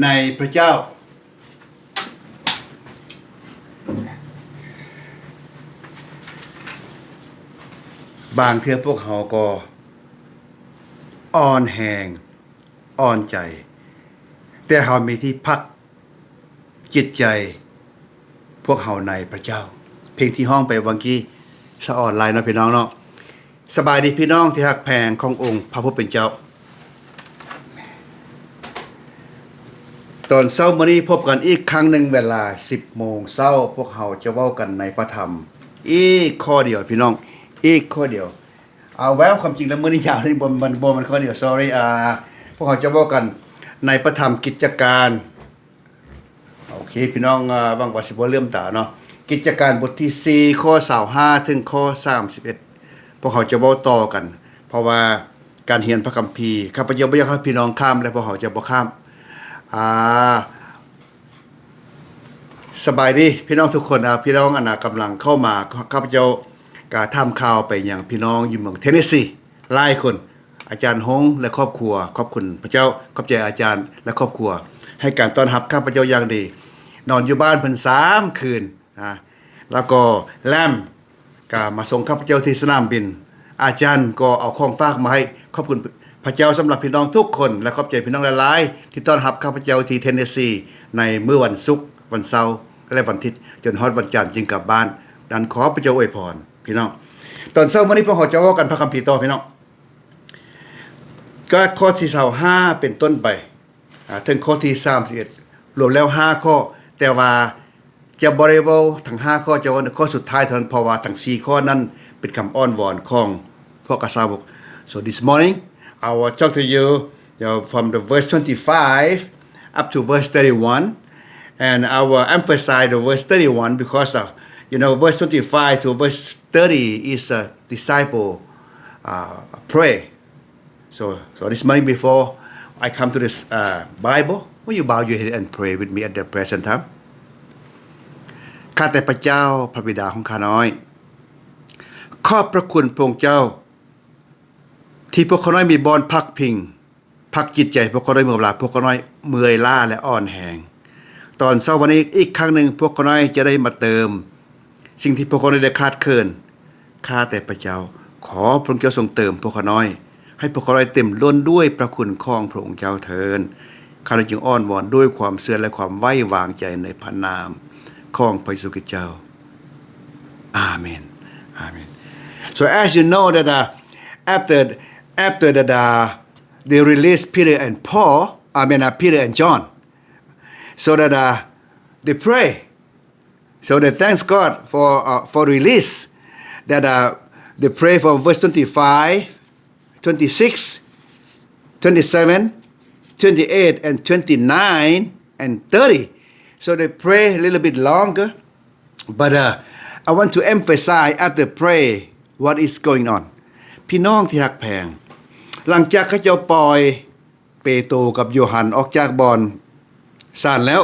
ໃນພະເຈົ້າ. ບາງເທື່ອພວກເຮົາກໍອ່ອນແຮງ, ອ່ອນໃຈ, ແຕ່ເຮົາມີທີ່ພັກຈິດໃຈພວກເຮົາໃນພະເຈົ້າ. ເພງທີ່ຮ້ອງໄປຫວ່າງກີ້ ສະອອນຫຼາຍເນາະ ພີ່ນ້ອງເນາະ. ສະບາຍດີພີ່ນ້ອງທີ່ຮັກແພງຂອງອົງພະຜູ້ເປັນເຈົ້າ. ຕອນເຊົ້າມື້ນີ້ພົບກັນອີກຄັ້ງໜຶ່ງເວລາສິບໂມງເຊົ້າ, ພວກເຮົາຈະເວົ້າກັນໃນພະທຳອີກຂໍ້ດຽວ ພີ່ນ້ອງ, ອີກຂໍ້ດຽວ. ເອົາ ແວວ ຄວາມຈິງແລ້ວມື້ນີ້ຍາວນີ້ ບໍ່ ມັນ ບໍ່ແມ່ນຂໍ້ດຽວ sorry ອ່າ ພວກເຮົາຈະເວົ້າກັນໃນພະທຳກິດຈະການ. ໂອເຄ ພີ່ນ້ອງ ອາ ຫວັງວ່າຊິບໍ່ເລື່ອມຕາເນາະ. ກິດຈະການບົດທີສີ່ ຂໍ້ຊາວຫ້າ ເຖິງຂໍ້ສາມສິບເອັດ ພວກເຮົາຈະເວົ້າຕໍ່ກັນ, ເພາະວ່າການຮຽນພະຄຳພີ ຂ້າພະເຈົ້າບໍ່ຢາກໃຫ້ພີ່ນ້ອງຂ້າມ ແລະ ພວກເຮົາຈະບໍ່ຂ້າມ. ອາ ສະບາຍດີພີ່ນ້ອງທຸກຄົນ. ອາ ພີ່ນ້ອງ ອັນນາ ກຳລັງເຂົ້າມາ, ຂ້າພະເຈົ້າກະຖາມຂ່າວໄປຍັງພີ່ນ້ອງຢູ່ເມືອງ Tennessee ຫຼາຍຄົນ. ອາຈານຫົງ ແລະ ຄອບຄົວ ຂອບຄຸນພະເຈົ້າ, ຂອບໃຈອາຈານ ແລະ ຄອບຄົວ ໃຫ້ການຕ້ອນຮັບຂ້າພະເຈົ້າຢ່າງດີ. ນອນຢູ່ບ້ານເພິ່ນສາມຄືນ ນະ ແລ້ວກໍແລມກໍມາສົ່ງຂ້າພະເຈົ້າທີ່ສະໜາມບິນ. ອາຈານກໍເອົາຂອງຝາກມາໃຫ້. ຂອບຄຸນພະເຈົ້າສຳລັບພີ່ນ້ອງທຸກຄົນ ແລະ ຂອບໃຈພີ່ນ້ອງຫຼາຍໆ ທີ່ຕ້ອນຮັບຂ້າພະເຈົ້າທີ່ Tennessee ໃນມື້ວັນສຸກ, ວັນເສົາ ແລະ ວັນທິດ ຈົນຮອດວັນຈັນຈຶ່ງກັບບ້ານ. ນັ້ນ ຂໍພະເຈົ້າອວຍພອນພີ່ນ້ອງ. ຕອນເຊົ້າມື້ນີ້ພວກເຮົາຈະເວົ້າກັນພະຄຳພີຕໍ່ ພີ່ນ້ອງ. ກໍຂໍ້ທີຊາວຫ້າເປັນຕົ້ນໄປ ອາ ເຖິງຂໍ້ທີສາມສິບເອັດ ລວມແລ້ວຫ້າຂໍ້, ແຕ່ວ່າຈະບໍ່ໄດ້ເວົ້າທັງຫ້າຂໍ້, ຈະເວົ້າໃນຂໍ້ສຸດທ້າຍເທົ່ານັ້ນ, ເພາະວ່າທັງສີ່ຂໍ້ນັ້ນເປັນຄຳອ້ອນວອນຂອງພວກກະສາວົກ. So this morning, I will talk to you, you know, from the verse twenty-five up to verse thirty-one, and I will emphasize the verse thirty-one because, uh, you know, verse twenty-five to verse thirty is a disciple, uh, prayer. So, so this morning before I come to this, uh, Bible, will you bow your head and pray with me at the present time? ຂ້າແຕ່ພະເຈົ້າ, ພະບິດາຂອງຂ້ານ້ອຍ, ຂອບພະຄຸນພະອົງເຈົ້າ ທີ່ພວກຂ້ານ້ອຍມີບ່ອນພັກພິງ, ພັກຈິດໃຈພວກຂ້ານ້ອຍ ເມື່ອເວລາພວກຂ້ານ້ອຍເມື່ອຍລ້າ ແລະ ອ່ອນແຮງ. ຕອນເຊົ້າວັນນີ້ອີກຄັ້ງໜຶ່ງ ພວກຂ້ານ້ອຍຈະໄດ້ມາເຕີມສິ່ງທີ່ພວກຂ້ານ້ອຍໄດ້ຂາດເຂີນ. ຂ້າແຕ່ພະເຈົ້າ, ຂໍພະອົງເຈົ້າຊົງເຕີມພວກຂ້ານ້ອຍ, ໃຫ້ພວກຂ້ານ້ອຍເຕັມລົ້ນດ້ວຍພະຄຸນຂອງພະອົງເຈົ້າເທີ້ນ. ຂ້ານ້ອຍຈຶ່ງອ້ອນວອນດ້ວຍຄວາມເຊື່ອ ແລະ ຄວາມໄວ້ວາງໃຈໃນພະນາມຂອງພະເຢຊູຄຣິດເຈົ້າ. ອາເມນ. ອາເມນ. So as you know that, uh, after, after that, uh, they released Peter and Paul, I mean, uh, Peter and John, so that, uh, they pray. So they thanks God for, uh, for release. That, uh, they pray from verse twenty-five, twenty-six, twenty-seven, twenty-eight, and twenty-nine, and thirty. So they pray a little bit longer. But, uh, I want to emphasize after pray what is going on. ພີ່ນ້ອງທີ່ຮັກແພງ, ຫຼັງຈາກເຂົາເຈົ້າປ່ອຍເປໂຕກັບໂຢຮັນອອກຈາກບ່ອນສານແລ້ວ,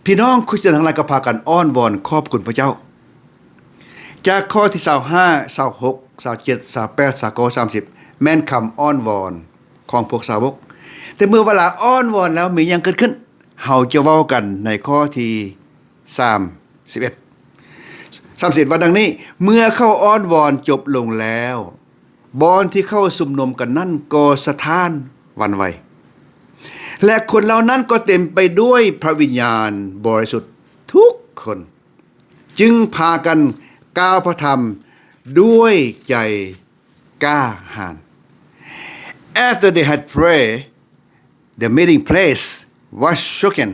ພີ່ນ້ອງຄຣິສຕຽນທັງຫຼາຍກໍພາກັນອ້ອນວອນຂອບຄຸນພະເຈົ້າ. ຈາກຂໍ້ທີຊາວຫ້າ, ຊາວຫົກ, ຊາວເຈັດ, ຊາວແປດ, ຊາວເກົ້າ, ສາມສິບ ແມ່ນຄຳອ້ອນວອນຂອງພວກສາວົກ. ແຕ່ເມື່ອເວລາອ້ອນວອນແລ້ວມີຫຍັງເກີດຂຶ້ນ? ເຮົາຈະເວົ້າກັນໃນຂໍ້ທີ ສາມສິບເອັດ ສາມສິບເອັດ ວ່າດັ່ງນີ້, ເມື່ອເຂົາອ້ອນວອນຈົບລົງແລ້ວ, ບ່ອນທີ່ເຂົາຊຸມນຸມກັນນັ້ນກໍສະທ້ານຫວັ່ນໄຫວ, ແລະ ຄົນເຫຼົ່ານັ້ນກໍເຕັມໄປດ້ວຍພະວິນຍານບໍລິສຸດທຸກຄົນ, ຈຶ່ງພາກັນກ່າວພະທຳດ້ວຍໃຈກ້າຫານ. After they had prayed, the meeting place was shaken,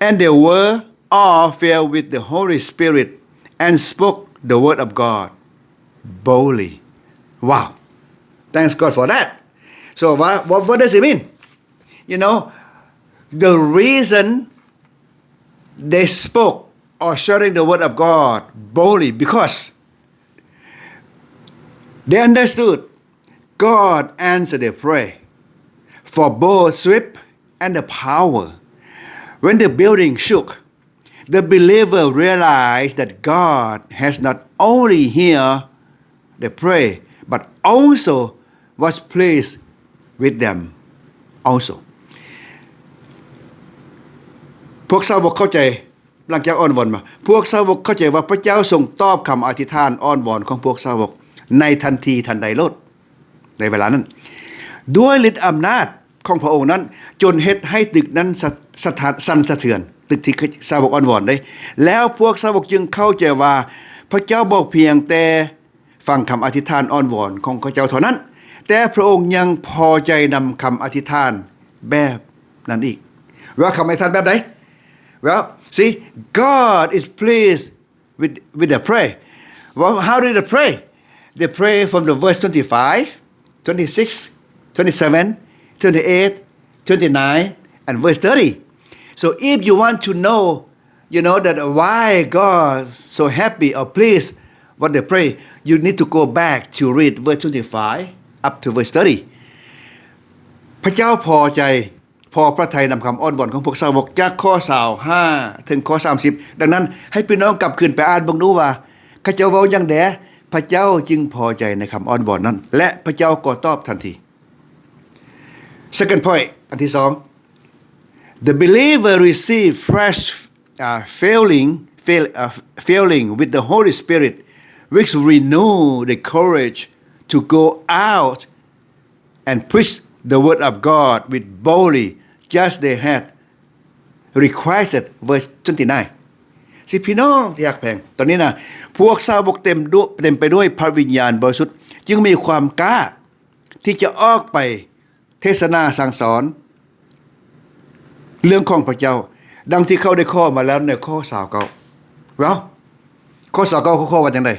and they were all filled with the Holy Spirit and spoke the word of God boldly. Wow. Thanks God for that. So what, what, what does it mean? You know, the reason they spoke or sharing the word of God boldly because they understood God answered their prayer for both swift and the power. When the building shook, the believer realized that God has not only hear the prayer, but also was pleased with them also. ວກສາວົກເຂົ້າໃຈ ຫຼັງຈາກອ້ອນວອນມາ, ພວກສາວົກເຂົ້າໃຈວ່າພະເຈົ້າຊົງຕອບຄຳອະທິຖານອ້ອນວອນຂອງພວກສາວົກໃນທັນທີທັນໃດໂລດ ໃນເວລານັ້ນ ດ້ວຍລິດອຳນາດຂອງພະອົງນັ້ນ, ຈົນເຮັດໃຫ້ຕຶກນັ້ນສະ ສະທ້ານ ສັ່ນສະເທືອນ, ຕຶກທີ່ສາວົກອ້ອນວອນເດ້. ແລ້ວພວກສາວົກຈຶ່ງເຂົ້າໃຈວ່າ ພະເຈົ້າບໍ່ພຽງແຕ່ຟັງຄຳອະທິຖານອ້ອນວອນຂອງເຂົາເຈົ້າເທົ່ານັ້ນ, ແຕ່ພະອົງຍັງພໍໃຈນຳຄຳອະທິຖານແບບນັ້ນອີກ. ວ່າຄຳອະທິຖານແບບໃດ? Well, see, God is pleased with, with the prayer. Well, how did they pray? They pray from the verse twenty-five, twenty-six, twenty-seven, twenty-eight, twenty-nine, and verse thirty. So if you want to know, you know, that why God so happy or pleased what they pray, you need to go back to read verse twenty-five up to verse thirty. ພະເຈົ້າພໍໃຈ ພໍພະໄທນຳຄຳອ້ອນວອນຂອງພວກສາວົກຈາກຂໍ້ຊາວຫ້າເຖິງຂໍ້ສາມສິບ. ດັ່ງນັ້ນ ໃຫ້ພີ່ນ້ອງກັບຄືນໄປອ່ານເບິ່ງດູວ່າ ເຂົາເຈົ້າເວົ້າຫຍັງແດ່ ພະເຈົ້າຈຶ່ງພໍໃຈໃນຄຳອ້ອນວອນນັ້ນ ແລະ ພະເຈົ້າກໍຕອບທັນທີ. Second point, ອັນທີສອງ The believer receive fresh, uh, filling, fill, uh, filling with the Holy Spirit, which renew the courage to go out and preach the word of God with boldly, just they had requested. Verse twenty-nine. ຊິພີ່ນ້ອງທີ່ຮັກແພງ, ຕອນນີ້ນະ ພວກສາວົກເຕັມດ້ວຍ ເຕັມໄປດ້ວຍພະວິນຍານບໍລິສຸດ ຈຶ່ງມີຄວາມກ້າທີ່ຈະອອກໄປເທສະນາສັ່ງສອນເລື່ອງຂອງພະເຈົ້າ, ດັ່ງທີ່ເຂົາໄດ້ຂໍມາແລ້ວໃນຂໍ້ຊາວເກົ້າ. ເອົ້າ ຂໍ້ຊາວເກົ້າ ເຂົາຂໍວ່າຈັ່ງໃດ?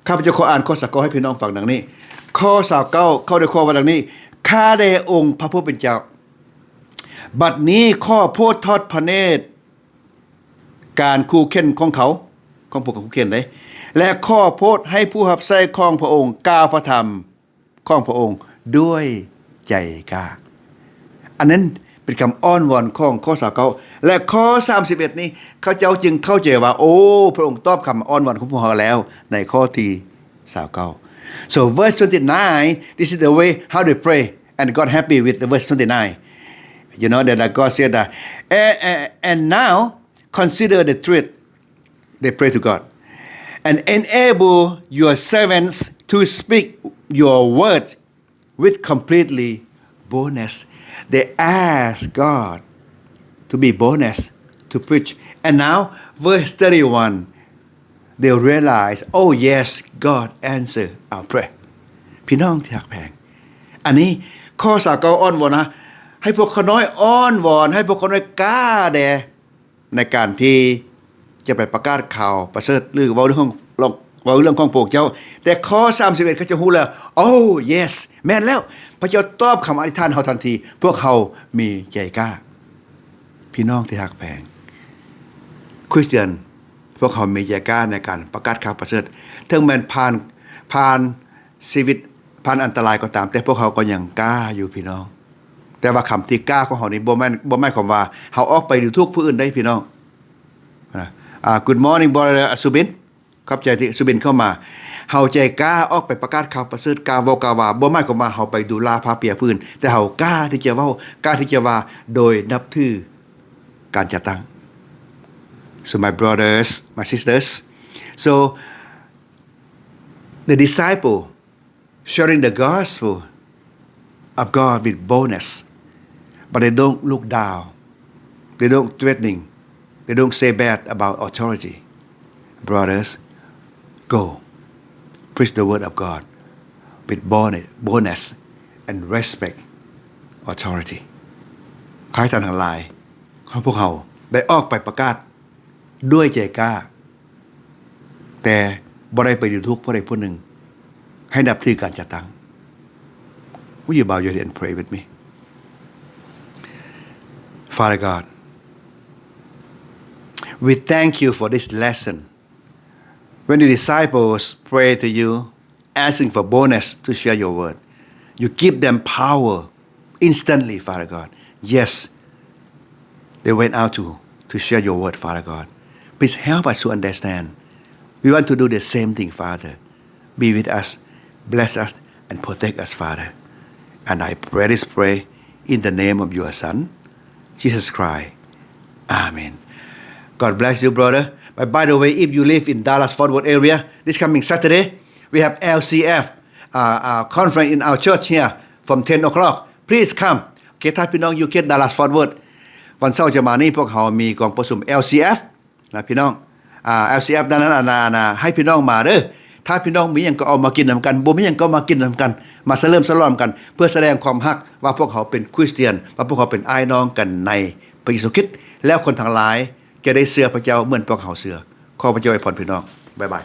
ຂ້າພະເຈົ້າຂໍອ່ານຂໍ້ຊາວເກົ້າໃຫ້ພີ່ນ້ອງຟັງດັ່ງນີ້. ຂໍ້ຊາວເກົ້າ ເຂົາໄດ້ຂໍວ່າດັ່ງນີ້, ຂ້າແດ່ອົງພະຜູ້ເປັນເຈົ້າ, ບັດນີ້ຂໍໂຜດທອດພະເນດການຂູ່ເຂັນຂອງເຂົາ, ຂອງພວກເຂົາຂູ່ເຂັນເດ້, ແລະ ຂໍໂຜດໃຫ້ຜູ້ຮັບໃຊ້ຂອງພະອົງກ່າວພະທຳຂອງພະອົງດ້ວຍໃຈກ້າ. ອັນນັ້ນເປັນຄຳອ້ອນວອນຂອງຂໍ້ຊາວເກົ້າ ແລະ ຂໍ້ສາມສິບເອັດນີ້ ເຂົາເຈົ້າຈຶ່ງເຂົ້າໃຈວ່າ ໂອ້ ພະອົງຕອບຄຳອ້ອນວອນຂອງພວກເຮົາແລ້ວ ໃນຂໍ້ທີ So verse twenty-nine, this is the way how they pray, and God happy with the verse twenty-nine. You know, then God said that, "And, and, and now consider the truth." They pray to God. "And enable your servants to speak your word with completely boldness." They ask God to be boldness to preach. And now, verse thirty-one, they realize, "Oh yes, God answer our prayer." ພີ່ນ້ອງທີ່ຮັກແພງ, ອັນນີ້ຂໍ້ຊາວເກົ້າອ້ອນວອນນະ ໃຫ້ພວກຂ້ານ້ອຍອ້ອນວອນ, ໃຫ້ພວກຂ້ານ້ອຍກ້າແດ່ ໃນການທີ່ຈະໄປປະກາດຂ່າວປະເສີດ ຫຼື ເວົ້າເລື່ອງຂອງ ເວົ້າເລື່ອງຂອງພະອົງເຈົ້າ. ແຕ່ຂໍ້ສາມສິບເອັດ ເຂົາເຈົ້າຮູ້ແລ້ວ, "Oh yes, ແມ່ນແລ້ວ, ພະເຈົ້າຕອບຄຳອະທິຖານເຮົາທັນທີ, ພວກເຮົາມີໃຈກ້າ." ພີ່ນ້ອງທີ່ຮັກແພງ, ຄຣິສຕຽນ ພວກເຮົາມີໃຈກ້າໃນການປະກາດຂ່າວປະເສີດ, ເຖິງແມ່ນຜ່ານ ຜ່ານຊີວິດ ຜ່ານອັນຕະລາຍກໍຕາມ, ແຕ່ພວກເຮົາກໍຍັງກ້າຢູ່ ພີ່ນ້ອງ. ແຕ່ວ່າຄຳທີ່ກ້າຂອງເຮົານີ້ ບໍ່ແມ່ນ ບໍ່ໝາຍຄວາມວ່າເຮົາອອກໄປດູຖູກຜູ້ອື່ນໄດ້ ພີ່ນ້ອງ. ນະ ອ່າ Good morning brother Subin. ຂອບໃຈທີ່ Subin ເຂົ້າມາ. ເຮົາໃຈກ້າອອກໄປປະກາດຂ່າວປະເສີດ, ກ້າເວົ້າກ້າວ່າ, ບໍ່ໝາຍຄວາມວ່າເຮົາໄປດູຫຼາພາເປຍຜູ້ອື່ນ, ແຕ່ເຮົາກ້າທີ່ຈະເວົ້າ, ກ້າທີ່ຈະວ່າໂດຍນັບຖືການຈັດຕັ້ງ. So my brothers, my sisters, so the disciple sharing the gospel of God with boldness, but they don't look down, they don't threatening, they don't say bad about authority. Brothers, go preach the word of God with boldness, boldness and respect authority. ຂໍໃຫ້ທ່ານທັງຫຼາຍ ຂອງພວກເຮົາໄດ້ອອກໄປປະກາດດ້ວຍໃຈກ້າ, ແຕ່ບໍ່ໄດ້ໄປດູຖູກຜູ້ໃດຜູ້ໜຶ່ງ, ໃຫ້ນັບຖືການຈັດຕັ້ງ. Will you bow your head and pray with me? Father God, we thank you for this lesson. When the disciples pray to you, asking for boldness to share your word, you give them power instantly, Father God. Yes, they went out to, to share your word, Father God. Please help us to understand. We want to do the same thing, Father. Be with us, bless us, and protect us, Father. And I pray this prayer in the name of your Son, Jesus Christ. Amen. God bless you, brother. But by the way, if you live in Dallas Fort Worth area, this coming Saturday, we have L C F uh, uh, conference in our church here from ten o'clock. Please come. ໂອເຄ ຖ້າພີ່ນ້ອງຢູ່ເຂດ Dallas Fort Worth ວັນເສົາຈະມານີ້ ພວກເຮົາມີກອງປະຊຸມ L C F ນະພີ່ນ້ອງ ອ່າ L C F ນັ້ນນະ ໃຫ້ພີ່ນ້ອງມາເດີ້. ຖ້າພີ່ນ້ອງມີຫຍັງກໍເອົາມາກິນນຳກັນ, ບໍ່ມີຫຍັງກໍມາກິນນຳກັນ, ມາສະເຫຼີມສະຫຼອງກັນ ເພື່ອສະແດງຄວາມຮັກວ່າພວກເຮົາເປັນຄຣິສຕຽນ, ວ່າພວກເຮົາເປັນອ້າຍນ້ອງກັນໃນພະເຢຊູຄຣິດ. ແລ້ວຄົນທັງຫຼາຍຈະໄດ້ເຊື່ອພະເຈົ້າເໝືອນພວກເຮົາເຊື່ອ. ຂໍພະເຈົ້າອວຍພອນພີ່ນ້ອງ. ບາຍບາຍ.